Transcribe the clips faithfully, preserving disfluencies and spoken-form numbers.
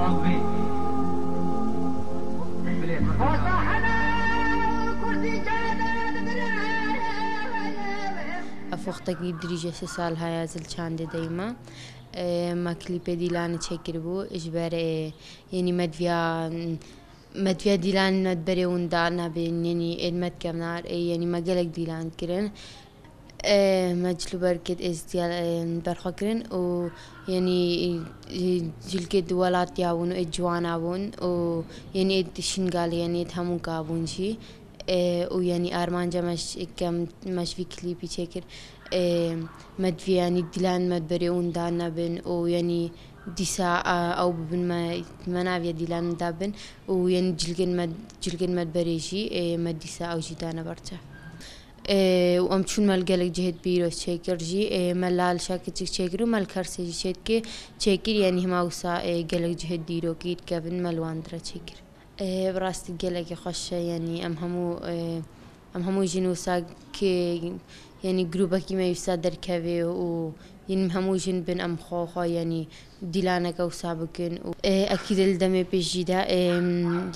Ev wextekî dirîj e, sê sal haya ez li çandê de me. E, me klîpê Dîlanê çêkiribû, ji ber, e, yenî me diviya, me diviya Dîlan me di berê winda nebin, yenî êd me dikevnar, e, yenî me gelek Dîlan kirin. E, me cilûbergê êzdiya, e, berxwe kirin û yenî, e, cilkê di welatiya bûn û ê ciwana bûn û yenî ê di Şingalê, yenî ê di hemû ka bûn jî. E, û yenî armanca me ji, ke me ji vî klîpî çêkir, e, me divê yenî Dîlan me di berê winda nebin û yenî dîsa, e, ew bibin me, me naviya Dîlan winda bin û yenî cilgên me, cilgên me di berê jî, e, me dîsa ew jî dane ber çav. E, û em çûn me li gelek cihê di Pîroz çêkir jî, e, me li Alişa Kiçik çêkir û me li Kersê jî çêdikê çêkir, yenî hima wisa, e, gelek cihê dîrokî dikevin me li wan dire çêkir. E, bi rastî gelekî xweş e, yenî em hemû, e, em hemû jin wisa ki, yenî grûbekî me wisa derkeve û yenî hemû jin bin em xwe xwe yenî Dîlaneke wisa bikin û, e, ekîd li demê pêşî de, e,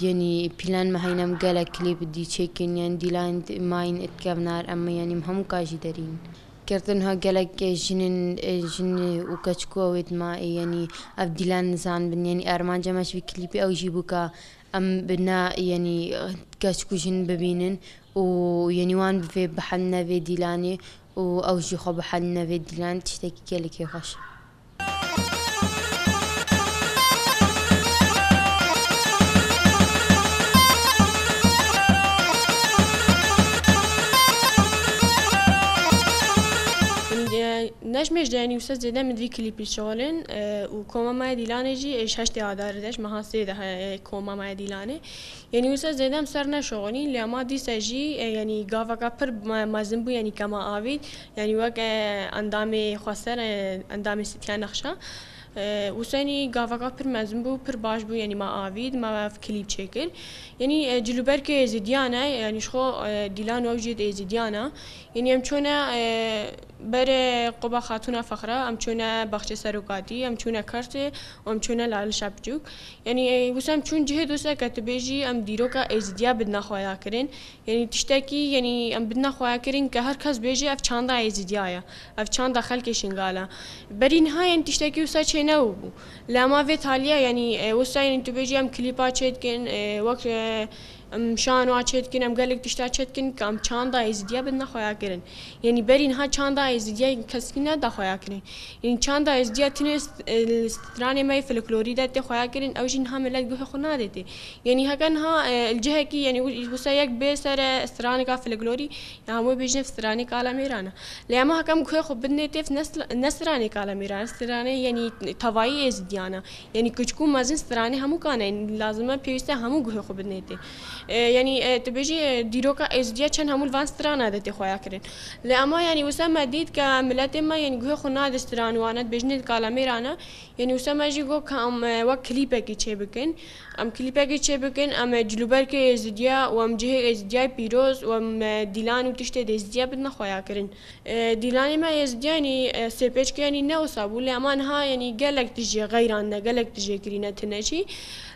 yenî pîlan me heyne em gelek klîp dî çêkin, yenî Dîlan mayîn etkevnar em yenî hemû ka jî derîn. Kertin ha gelek, e, jinên, e, jin û keçikû ew ê dima, e, yenî ev Dîlan nizan bin, yenî armanca me ji vî klîpê ew jî bû ka em bi na, yenî, e, keçikû jin bibînin û yenî wan bi vê bihendine vê Dîlanê û ew jî xwe bihendine vê Dîlan, tiştekî gelekî xweş. Neşmêj de, yanî, wisa zêde min di vî klîpî şixulin, e, û koma me ya Dîlanê jî, e, ji heştê Adarê de, ji meha sê de, e, koma me ya Dîlanê. Yanî wisa zêde em ser neşixulîn, lê ema dîsa jî, e, yanî gaveka pir me-, mezin bû, yanî kema avît, yanî wek, e, endamê xweser, e, endamê Sitiya Nexşa. E, wisa yanî gaveka pir mezin bû, pir baş bû, yanî me avît, me ev klîp çêkir. Yanî, e, cilûberkê Êzidiyan e, yanî ji xwe, e, Dîlan û ew jî di Êzidiyan e. Yanî em çûne, e, berê Quba Xatûna Fexra, em çûne Baxçê Serokatî, em çûne Kersê û em çûne Lali Şepçûk. Yanî, e, wisa em çûn cihê dosteke tu bêjî, em dîroka Êzidiya bidine xweya kirin. Yanî tiştekî, yanî em bidine xweya kirin ke her kes bêje ev çanda Êzidiya ye. Ev çanda xelkê Şingal e. Berî niha, yanî tiştekî wisa çê nebûbû. Lê ema vê taliye, yanî, e, wisa, yanî tu bêjî em klîpa çêdikin, e, wek, e, em şanoa çêdikin, em gelek tişta çêdikin ke em çanda Êzidiya bidine xweya kirin. Yanî berî niha çanda Êzidiya keskî neda xweya kirin. Yanî çanda Êzidiya tenê st-, e, stranê me yê folklorî de tê xweya kirin, ew jî niha milet guhê xwe nade tê. Yanî heke niha, e, li cihekî, yanî wi-, wisa yek bê ser, e, straneka folklorî, ya hemû bêjin ev stranê kala mêran e. Lê ema heke em guhê xwe bidinê tê, ne sl-, ne stranê kala mêran e, stranê, yanî tevayî Êzidiyan e. Yanî kiçik û mezin stranê hemû kane, lazim e, pêwîst e hemû guhê xwe bidinê tê. E, yanî, e, tu bêjî, e, dîroka Êzidiya çend hemû li van strana de tê xweya kirin. Lê ema, yanî, wisa me dît ke miletê me, yanî, guhê xwe nade stran wan e, dibêjinê di kala mêran e. Yanî, wisa me jî got ke em, e, wek klîpekî çêbikin. Em klîpekî çêbikin, em, e, cilûberkê Êzidiya û em cihê Êzidiya pîroz û em, e, dîlan û tiştê di Êzidiya bidine xweya kirin. E, dîlanê me Êzidiyanî, e, sêpêçkiyanî ne wisa bû, lê ema niha, yanî, gelek tijî xeyran ne, gelek tijê kirîne tine jî.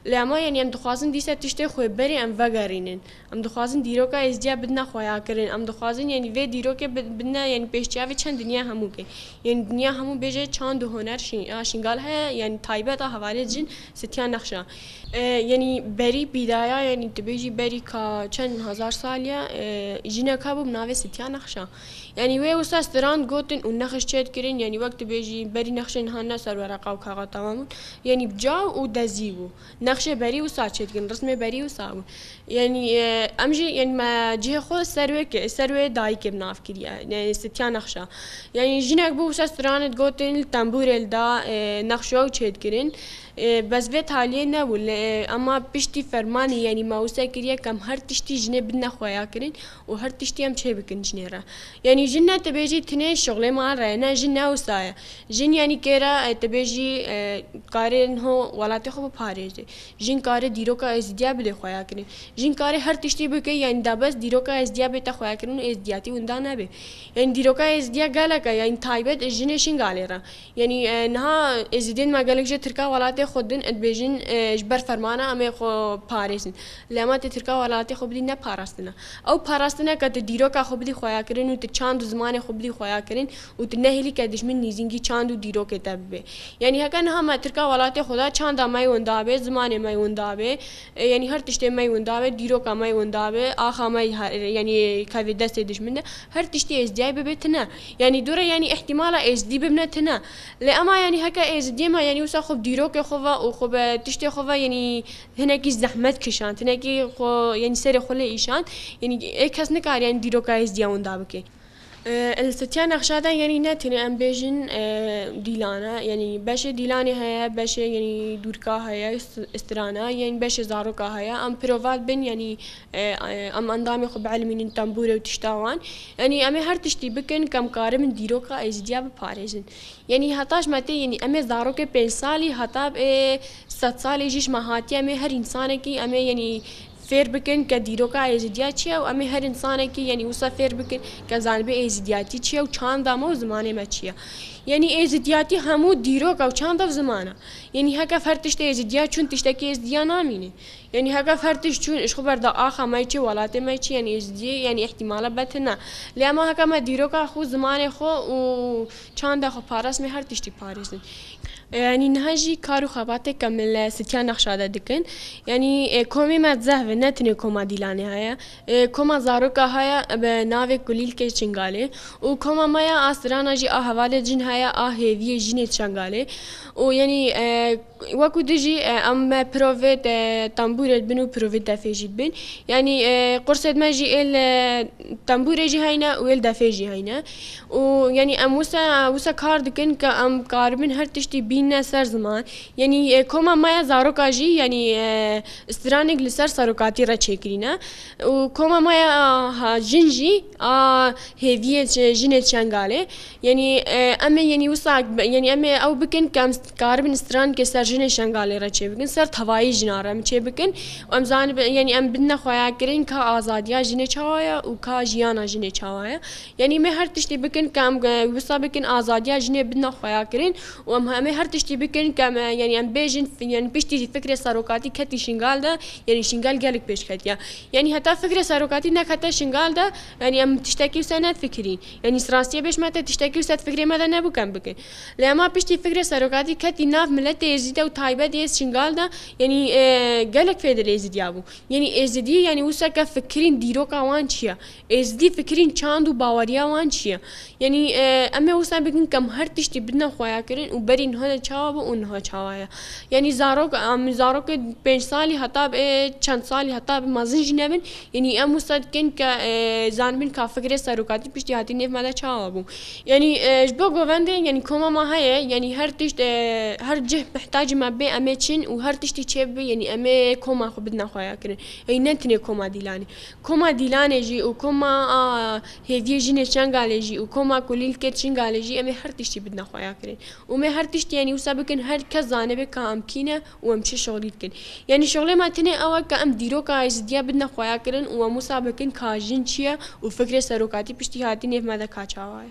Lê ema, yanî, em dixwazin dîsa tiştê xwe berê em vegerînin. Em dixwazin dîroka Êzidiya bidine xweya kirin. Em dixwazin, yanî, vê dîrokê bi-, bidine, yanî, pêşçiyavê çend dinya hemûkê. Yanî, dinya hemû bêje çand û huner Şîn-, a Şîngal heye, yanî, taybet a hevalê jin Sitiya Nexşa. E, yanî, berî bîdaya, yanî, tu bêjî berî ka çend hezar saliye, e, jinek hebû bi navê Sitiya Nexşa. Yanî wê wisa stran gotin û nexş çêdikirin, yanî wek tu bêjî berî nexşên han ne ser wereqa û kaxa temam bûn. Yanî bi caw û dezî bû. Nexşê berî wisa çêdikirin, rismê berî wisa bû. Yanî, e, em jî, yanî me cihê xwe ser wê ke-, ser wê dayikê bi nav kiriye, yanî Sitiya Nexşa. Yanî jinek bû wisa stranê digotin, li tembûrê li da, e, nexşo ew çêdikirin. E, bes vê taliyê nebû, lê, e, ema piştî fermanê, yanî me wisa kiriye ke em her tiştî jinê bidine xweya kirin û her tiştî em çê bikin jinê re. Yanî jin ne tu bêjî tinê şixulê me re, ne jin ne wisa ye. Jin yanî kêra, e, tu bêjî, e, karê niho welatê xwe biparêze. Jin kare dîroka Êzidiya bide xweya kirin. Jin kare her tiştî bike, yanî da bes dîroka êzdiya bête xweyakirin û êzdiyatî winda nebe. Yanî dîroka êzdiya gelek e, yanî taybet ji jinê Şingalê re. Yanî, e, niha êzidên me gelek ji tirka welatê xwe din, dibêjin, e, ji ber fermana em ê xwe parêzin. Lê ema tê tirka welatê xwe bidî ne parastin e. Ew parastin e ke tu dîroka xwe bidî xweyakirin û tu çand û zimanê xwe bidî xweyakirin û tu nehêlî ke dijmin nîzîngî çand û dîrokê te bibe. Yanî heke niha me tirka welatê xwe da, çanda me yê winda be, zimanê me yê winda be, e, yanî her tiştê me yê winda be, dîroka me yê winda be, axa me yê her, yanî kevê destê dijmin de, her tiştî êzdiyayî bibe tine. Yanî dûre yanî îhtîmala êzdî bibine tine. Lê ema yanî heke êzidiyê me yanî wisa xwe bi dîrokê xwe ve û xwe bi tiştê xwe ve yanî hinekî zehmet kişand, hinekî xwe yanî serê xwe lê îşand, yanî ê kes nikare yanî dîroka êzdiya winda bike. E, li Sitiya Nexşa de, yanî ne tenê em bêjin, e, dîlan e, yanî beşê dîlanê heye, beşê, yanî dûrka heye, s-, strana, yanî beşê zaroka heye. Em prova dibin, yanî, e, e, em endamê xwe bielimînin tembûrê û tişta wan. Yanî em ê her tiştî bikin ke em karibin dîroka êzidiya biparêzin. Yanî heta ji me tê, yanî em ê zarokê pênc salî heta ê sed salê jî ji me hatiye, em ê her însanekî, em ê, yanî fêr bikin ke dîroka êzidiya çi ye û em ê her însanekî, yanî wisa fêr bikin ke zanibê êzidiyatî çi ye û çanda me û zimanê me çi ye. Yanî êzidiyatî hemû dîrok e û çanda û ziman e. Yanî heke her tiştê êzidiya çûn, tiştekî êzidiya namîne. Yanî heke her tişt çûn, ji xwe berda axa me çi, welatê me çi, yanî êzidiyê, yanî îhtîmala betin e. Lê ema heke me dîroka xwe, zimanê xwe û çanda xwe parast, me her tiştî parêzin. Yanî niha jî kar û xebatê ke em li Sitiya Nexşa de dikin. Yanî, e, komê me zehf e, ne tenê koma Dîlanê heye. E, koma zaroka heye bi navê Kulîlkê Çingalê. Û koma me ya a strana jî a hevalê jin heye, a hêviyê jinê Çengalê. Û yanî, e, wekû dijî, e, em me provê te tembûrê dibin û provê defê jî dibin. Yanî, e, qursêd me jî êl, e, tembûrê jî heyne û êl defê jî heyne. Û yanî em wisa, wisa kar dikin ke em karibin her tiştî bîne ser ziman. Yanî, e, koma me ya zaroka jî, yanî, e, stranek li ser serokatî re çêkirîne. Û koma me ya, ha, jin jî a hêviyê çe-, jinê Çengalê. Yanî, e, em ê, yanî wisa, yanî em ê ew bikin ke em karibin stranekê ser jinê Şengalê re çêbikin, ser tevayî jina re em çêbikin. Û em zanibin, yanî em bidine xweyakirin ka azadiya jinê çawa ye û ka jiyana jinê çawa ye. Yanî me her tiştî bikin ke em, e, wisa bikin azadiya jinê bidine xweyakirin û em, em ê her tiştî bikin ke em, e, yanî em bêjin, yanî piştî fikrê serokatî ketî Şingal de, yanî Şingal gelek pêş ketiye. Yanî heta fikrê serokatî nekete Şingal de, yanî em tiştekî wisa nefikirîn. Yanî rastiyê bêj me te tiştekî wisa di fikrê me de nebû ke em bikin. Lê ema piştî fikrê serokatî ketî nav miletê êzidî de û taybet ê Şingal de, yanî, e, gelek fêdil êzidiya bû. Yanî êzidî, yanî wisa ke fikirîn dîroka wan çi ye? Êzidî fikirîn çand û baweriya wan çi ye? Yanî, e, em ê wisa bikin ke em her tiştî bidine xweyakirin û berî niha de çawa bû û niha çawa ye? Yanî zarok, em zarokê pênc salî heta bi, e, çend salî heta bi mezin jî nebin. Yanî em wisa dikin ke, e, zanibin ka fikrê serokatî piştî hatî nêv me de çawa bû. Yanî, e, ji bo govendê, yanî koma me heye, yanî her tişt, e, her cih mihtacî me bê, em ê çin û her tiştî çêbibe, yanî em ê koma xwe bidine xweyakirin. Yanî ne tenê koma Dîlanê. Koma Dîlanê jî û koma, a, hêviyê jinê Çengalê jî û koma kulîlkê Çingalê jî em ê her tiştî bidine xweyakirin. Û me her tiştî, yanî wisa bikin her kes zanibe ka em kî ne û em çi şixulî dikin. Yanî şixulê me tenê ew e ke em dîroka êzidiya bidine xweyakirin û em wisa bikin ka jin çi ye û fikrê serokatî piştî hatî nêv me de ka çawa ye.